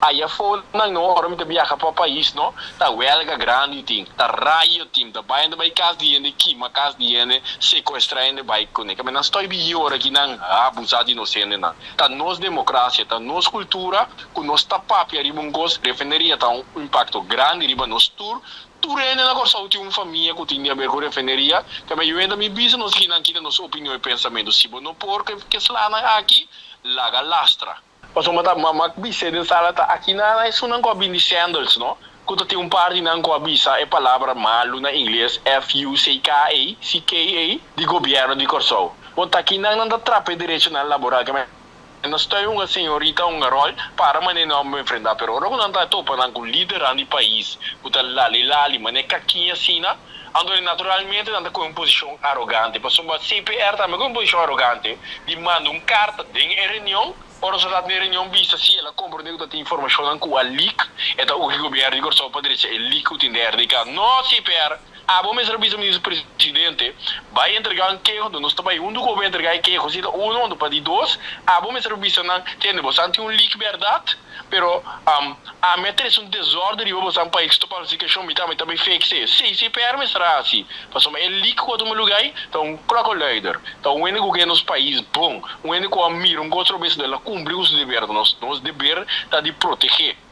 Aya afó nan no, ora mi ta biaha pa pais no, ta welga grandi tin, ta riot tin, ta bai hende bai kas di hende, kima kas di hende, sekuestrá hende bai kuné. Kamba nan stòi bi yora ki nan abusá di nos hendenan. Ta nos demokrasia, ta nos kultura ku nos ta papia riba un kos, refineria ta un impakto grandi riba nos tur. Tur hende na Kòrsou tin un famia ku tin di haber ku refineria. Kamba yu hende mi bisa nos kinan kita nos opinion i pensamentu. Si bo no por ke slanan aki, laga lastra. Pasobra ta mama bis'é den sala ta aki nan esunnan ku a bini sandals no, ku ta tin un par di nan ku a bisa e palabra malu na ingles FUCKA, CKA, di gobièrnu di Kòrsou. Bon ta aki nan nan ta trapa e derechonan laboral ke nan stoi hunga señorita hunga ròl para manera nan a enfrentá pero ora ku nan ta topa nan ku lidernan di pais ku ta lali lali manera kakiña asina anto naturalmente nan ta kohe un posishon arogante pasobra CPR tambe kohe un posishon arogante di manda un karta den e reunion. Ora nos a tat den reunion bisa si el a komprondé ku ta tin informashonnan ku a leak, e ta urgi gobièrnu di Kòrsou pa drecha e leak ku tin den RDK. No, CPR! Abo mester a bisa Minister Presidente, bai entregá un keho, anto nos ta bai huntu ku bo pa entregá e keho. Si ta uno, anto pa di dos, abo mester a bisa nan, tende, bosan tin un leak bèrdat, pero ami a trese un desòrdu riba bosan pais ku ta falsifikashon, mi tambe ta bai fix e. Sí, CPR mester a hasi, pasobra e leak ku a tuma lugá ei ta un klokkeluider, ta un hende ku ke nos pais bon, un hende ku a mira un kos robes, el a kumpli ku su deber. Nos deber ta di protegé.